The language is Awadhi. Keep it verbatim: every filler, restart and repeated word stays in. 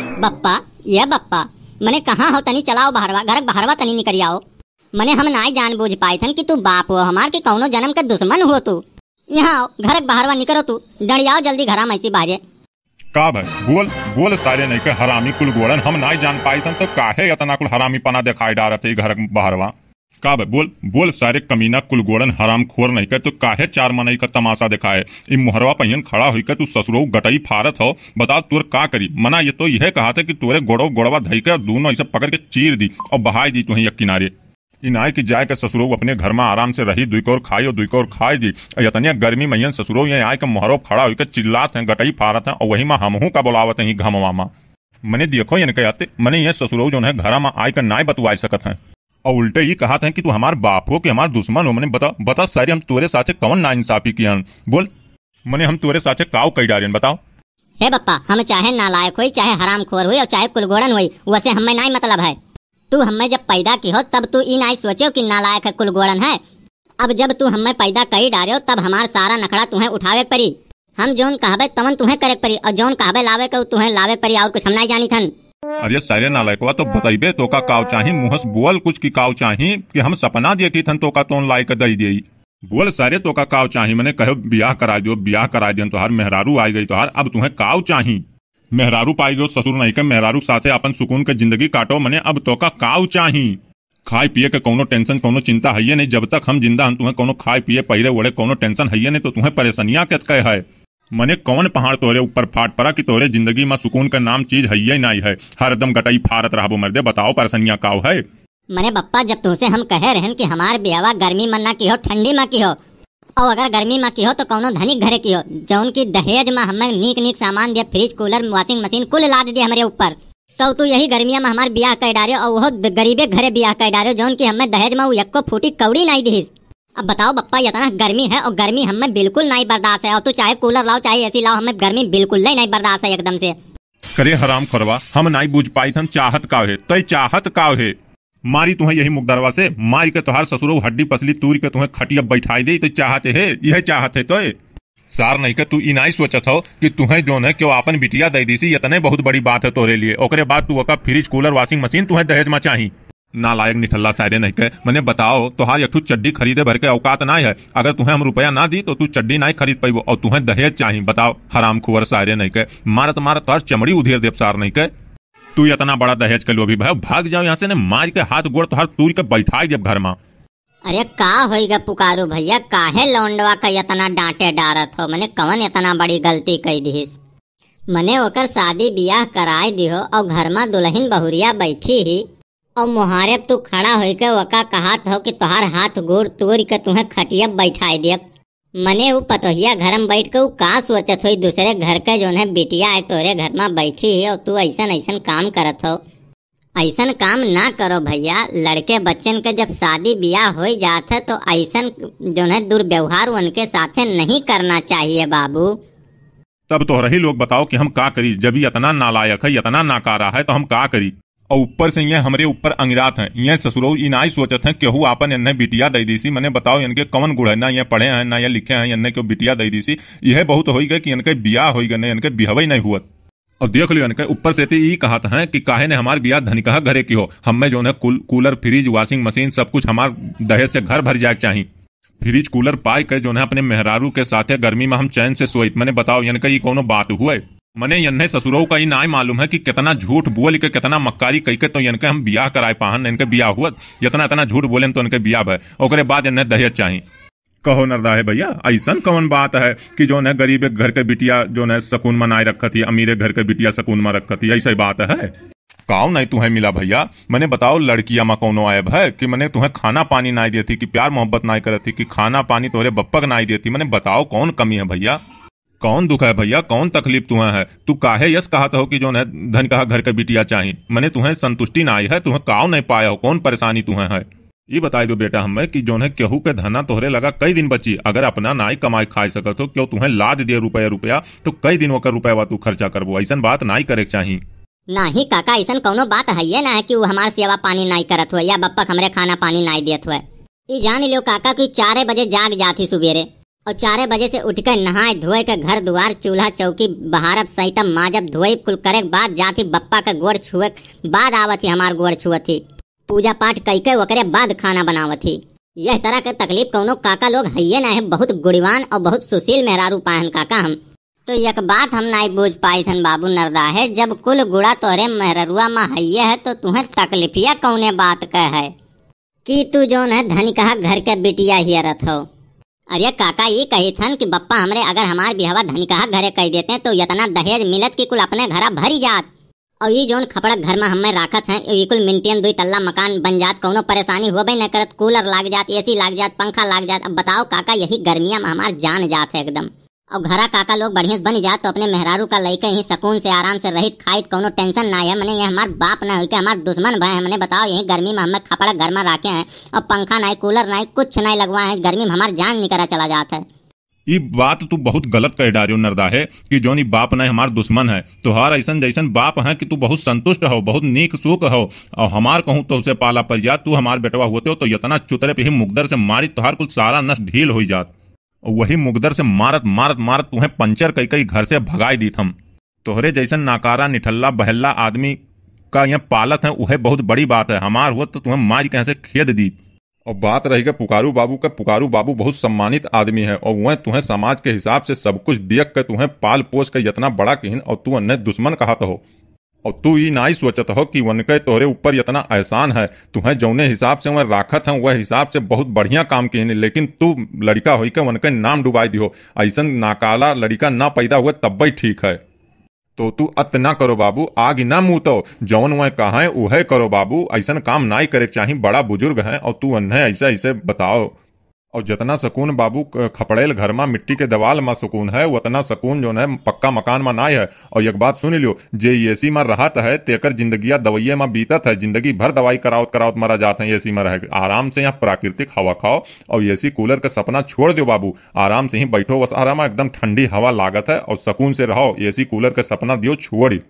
बप्पा, ये बप्पा, मने कहाँ हो, तनी चलाओ बहरवा, घर के बहरवा तनी निकरि आओ। मने हम नाई जान बूझ पाइत हन कि तू बाप हो हमार कि कौनो जन्म के दुश्मन हो तू। यहाँ आओ, घर के बहरवा निकरो तू, डंडियाओ जल्दी घरा में ऐसी बाहरे। का भाई, बोल, बोल सारे नहीं के हरामी कुलगोड़न, हम नाई जान पाइत हन तो काहे इतना कुल हरामी पना दिखाई डारत है घर के बहरवा? का बे, बोल, बोल सारे कमीना कुलगोड़न हरामखोर नहीं के, तो काहे चार मनई का तमाशा दिखाए? ई मोहरवा पहियन खड़ा होई के तू ससुरो गटई फारत हो, बताओ तोर का करी? मना ये तो यह कहा था कि तोरे गोड़ो गोड़वा धई के और दोनों ऐसे पकड़ के चीर दी और बहाई दी तुहें एक किनारे। ई नाय कि जाए के ससुरो अपने घर में आराम से रही, दुई कौर खाई और दुई कौर खाई दी। और इतने गर्मी में यन ससुरो ये आए के मोहरो खड़ा होई के चिल्लात हैं, गटई फारत हैं और वही में हमहू का बुलावत हैं घमवा में। मने देखो इनके आते, मने ये ससुरो जो है घरा में आए के नाय बतुआई सकत हैं। और उल्टे ई कहत हैं कि तू हमार बाप हो कि हमार दुश्मन हो। मने बता, बता सारे, हम तोरे साथे कवन नाइंसाफी कियन? बोल, मने हम तोरे साथे काव कई डारेन, बताओ। हे बप्पा, हम चाहे नालायक होई, चाहे हरामखोर होई और चाहे कुलगोड़न होई, वसे हमें नाई मतलब है। तू हमें जब पैदा की हो, तब तू ई नाई सोचो कि नालायक है, कुलगोड़न है। अब जब तू हमें पैदा कई डारे हो, तब हमार सारा नखड़ा तुहें उठावे परी। हम जौन कहबे तवन तुहें करे के परी और जौन कहबे लावे के उ तुहें लावे के परी, और कुछ हम नाई जानी थन। अरे सारे नालायकवा, तो बतइबे तो का काव चाही, मुँह से बोल कुछ की काव चाही कि हम सपना देखी थन तो का तोन लाई के दई देई। बोल सारे तो का काव चाही, मने कहो बियाह करा दियो, बियाह करा दियन तोहार मेहरारू आई गई तोहार, अब तुहें काव चाही? मेहरारू पाई गयो ससुर नहीं के, मेहरारू साथे अपन सुकून के जिंदगी काटो, मने अब तो का काव चाही? खाए पिए के कौनो टेंशन, कौनो चिंता हइये नहीं। जब तक हम जिंदा हन, तुहें कौनो खाए पिए, पहिरे ओढ़े कौनो टेंशन हइये नहीं, तो तुहें परेशानियां के कहे है? मने कौन पहाड़ तोरे ऊपर फाट पड़ा कि तोरे जिंदगी में सुकून का नाम चीज हइये नहीं है? हरदम गटई फारत रहबो मर्दे, बताओ परेशानियां काव है? मने बप्पा, जब तुमसे हम कहे रहन कि हमार बियावा गर्मी में ना किहो, ठंडी में किहो, और अगर गर्मी में किहो तो कौनो धनिक घरे किहो, जौन की दहेज में हमें नीक नीक सामान दिया, फ्रिज, कूलर, वॉशिंग मशीन कुल लाद दिया हमरे ऊपर। तो तू यही गर्मिया में हमार बियाह कर डारे और वो द-, गरीबे घरे बियाह कर डारे, जौन की हमें दहेज में वो यक्को फूटी कौड़ी नाई दिहिस। अब बताओ बप्पा, इतना गर्मी है और गर्मी हमें बिल्कुल नाई बर्दाश्त है, और तू चाहे कूलर लाओ चाहे एसी लाओ, हमें गर्मी बिल्कुल ही नाई बर्दाश्त है एकदम से। करे हराम खोरवा, हम नाई बूझ पाई थन चाहत काव है, तय चाहत काव है? मारी तुहें यही मुकदरवा से, मारी के तोहार ससुरो हड्डी पसली तूरी के तुहें खटिया बैठाई दे, तो चाहत है, यह चाहत है तोय? सार नहीं के तू ई नाई सोचत हो कि तुहें जौन है क्यों आपन बिटिया दे दीसी, इतने बहुत बड़ी बात है तोरे लिए। ओकरे बाद तू ओका फ्रिज, कूलर, वॉशिंग मशीन तुहें दहेज में चाही। नालायक निठल्ला सारे नहीं के, मने बताओ, तोहार एक ठो चड्डी खरीदे भर के औकात नाई है। अगर तुहें हम रुपया ना दी तो तू चड्डी नाई खरीद पाइबो और तुहें दहेज चाही। बताओ हराम खुअर सारे नहीं के, मारत मारत तोहार चमड़ी उधेर देब सार नहीं के। तू इतना बड़ा दहेज के लोभी भाई, भाग जाओ यहाँ से, ने मार के हाथ गोड़ तोहार तूर के बैठाई देब घर में। अरे का होइगा पुकारू भैया, काहे लौंडवा का इतना डांटे डारत हो? मने कवन इतना बड़ी गलती कई दिहिस? मने ओकर शादी बियाह कराए दिहो और घर में दुल्हन बहुरिया बैठी ही और मोहारे पे तू खड़ा होइके ओका कहत हो कि तोहार हाथ गोड़ तोड़ के तुहें खटिया बैठाए दियब। मने उ पतोहिया घर में बैठ के उ का सोचत होई, दूसरे घर के जौन है बिटिया है तोरे घर में बैठी ही और तू ऐसन ऐसन काम करत हो। ऐसन काम ना करो भैया, लड़के बच्चन के जब शादी बियाह हो जात है तो ऐसन जौन है दुर्व्यवहार उनके साथे नहीं करना चाहिए बाबू। तब तोहरही लोग बताओ कि हम का करी, जब ई इतना नालायक है, इतना नाकारा है, तो हम का करी? और ऊपर से ये हमरे ऊपर अंगिरात हैं। ये ससुरो ई नाई सोचत हैं केहू आपन इन्हें बिटिया दे दीसी। मने बताओ इनके कौन गुण है, ना ये पढ़े हैं, ना ये लिखे हैं, इन्हें क्यों बिटिया दे दीसी? यह बहुत होई गए कि इनके बियाह होई गए, नहीं इनके बिहवे नहीं हुआ। और देख लियो इनके ऊपर से तो ई कहत हैं कि काहे ने हमार बियाह धनिकहा घरे किहो, हमें जौन है कूल-, कूलर, फ्रिज, वॉशिंग मशीन सब कुछ हमार दहेज से घर भर जाए के चाही। फ्रिज कूलर पाए के जौन है अपने मेहरारू के साथे गर्मी में हम चैन से सोइत। मने बताओ इनका ई कौनो बात हुए? मने इन्हें ससुरो का ई नाय मालूम है कि कितना झूठ बोल के कितना मक्कारी कई के तो इनके हम बियाह कराए पाहन, इनके बियाह हुआ, इतना इतना झूठ बोले तो इनके बियाह भय, ओकरे बाद इन्हें दहेज चाही। कहो नरदा है भैया, ऐसन कौन बात है कि जौन है गरीब एक घर के बिटिया जौन है सकून में नाय रखत ही, अमीरे घर के बिटिया सकून में रखत ही, ऐसा बात है? काव नहीं तुहें मिला भैया? मने बताओ लड़किया में कौनो ऐब है कि मने तुहें खाना पानी नाय देती, कि प्यार मोहब्बत नाय करती, कि खाना पानी तोहरे बप्पा के नाय देती? मने बताओ कौन कमी है भैया? कौन दुख है भैया? कौन तकलीफ तुहें है? तू काहे यस कहत हो कि जौन है धनिकहा घर के बिटिया चाही? मने तुहें संतुष्टि नाय है, तुहें काव नहीं पाया हो, कौन परेशानी तुहें है? ई बताई दो बेटा हमें कि जौन है केहू के धना तोहरे लगा कई दिन बची, अगर अपना नाई कमाई खाए सकत हो, क्यों तुहें लाद दिए रुपया रुपया, तो कई दिन ओकर रुपया तू खर्चा करबो? ऐसन बात नाई करे के चाही। नाही काका, ऐसन कौनो बात हइये ना है कि उ हमार सेवा पानी नाई करत हो या बप्पक हमरे खाना पानी नाई देत हुए। ई जान लियो काका कि चारे बजे जाग जात ही सुबेरे, और चारे बजे से उठ के नहाए धोए के घर दुआर, चूल्हा चौकी बहारब, सैतब, माजब, धोइब, कुल करे के बाद जात ही बप्पा के गोड़ छुए के बाद आवत ही हमार गोड़ छुअत ही। पूजा पाठ कई के ओकरे बाद खाना बनावत ही। यह तरह के तकलीफ कौनो काका लोग हइये ना है, बहुत गुणवान और बहुत सुशील मेहरारू पाए हन काका हम। तो एक बात हम नाई बूझ पाइत हन बाबू नरदाहे, जब कुल गुड़ा तोहरे मेहररुआ में हइये है तो तुहें तकलीफिया कौने बात के है कि तू जौन है धनिकहा घर के बिटिया हियरत हो? अरे काका, ई कहित हन कि बप्पा हमरे अगर हमार बिहवा धनिकहा घरे कई देते तो इतना दहेज मिलत कि कुल अपने घरा भरी जात। और ई जौन खपड़क घर में हमें राखत हैं, ई कुल मिनटियन दुई तल्ला मकान बन जात, कौनो परेशानी होबे न करत, कूलर लाग जात, एसी लाग जात, पंखा लाग जात। अब बताओ काका, यही गर्मिया में हमार जान जात है एकदम। और घरा काका लोग बढ़िया से बनी जात तो अपने मेहरारू का लइके ही सुकून से आराम से रहित खाइत, कौनो टेंशन ना है। मने ये हमार बाप ना होइके हमार दुश्मन भय है। मने बताओ, यही गर्मी में हमें खपड़क घर में राखे हैं और पंखा नाई, कूलर नाई, कुछ नाई लगवा है, गर्मी में हमार जान निकरा चला जात है। ई बात तू बहुत गलत कह डारियो नरदाहे कि जौन ई बाप नाई हमार दुश्मन है। तोहार ऐसन जैसन बाप है कि तू बहुत संतुष्ट हो, बहुत नीक सूक हो, और हमार कहूँ तो उसे पाला पड़ जात, तू हमार बेटवा होते हो तो इतना चुतरे पे ही मुगदर से मारी, तोहार कुल सारा नस ढील हो जात। और वही मुगदर से मारत, मारत, मारत तुहें पंचर कई कई घर से भगाई दीत हम। तोहरे जैसन नाकारा, निठल्ला, बहल्ला आदमी का ये पालत है, वह बहुत बड़ी बात है। हमार होत तो तुहें मारी कहीं से खेद दीत। और बात रही गई पुकारू बाबू का, पुकारू बाबू बहुत सम्मानित आदमी है और वह तुहें समाज के हिसाब से सब कुछ दियक के तुहें पाल पोस के इतना बड़ा किहिन और तू उन्हें दुश्मन कहत हो। और तू ई नाई सोचत हो कि उनके तोहरे ऊपर इतना एहसान है। तुहें जौने हिसाब से वह राखत हैं, वह हिसाब से बहुत बढ़िया काम किहिन, लेकिन तू लड़का होई के उनके नाम डुबाई दियो। ऐसन नाकाला लड़का ना पैदा हुए तब भी ठीक है। तो तू अत ना करो बाबू, आग ना मूतो, जौन वह कहें उहे करो बाबू, ऐसन काम नाई करे के चाही, बड़ा बुजुर्ग हैं और तू उन्हें ऐसे ऐसे बताओ। और जितना सुकून बाबू क-, खपड़ेल घर मा, मिट्टी के दीवाल मा सुकून है, उतना सुकून जौन है पक्का मकान मा नाई है। और एक बात सुन लियो, जे एसी मा रहत है, तेकर जिंदगिया दवाइये मा बीतत है, जिंदगी भर दवाई करावत करावत मरा जात है एसी मा रह के। आराम से यहाँ प्राकृतिक हवा खाओ और एसी कूलर का सपना छोड़ दियो बाबू, आराम से ही बैठो बस आराम, एकदम ठंडी हवा लागत है और सुकून से रहो, एसी कूलर का सपना दियो छोड़ी।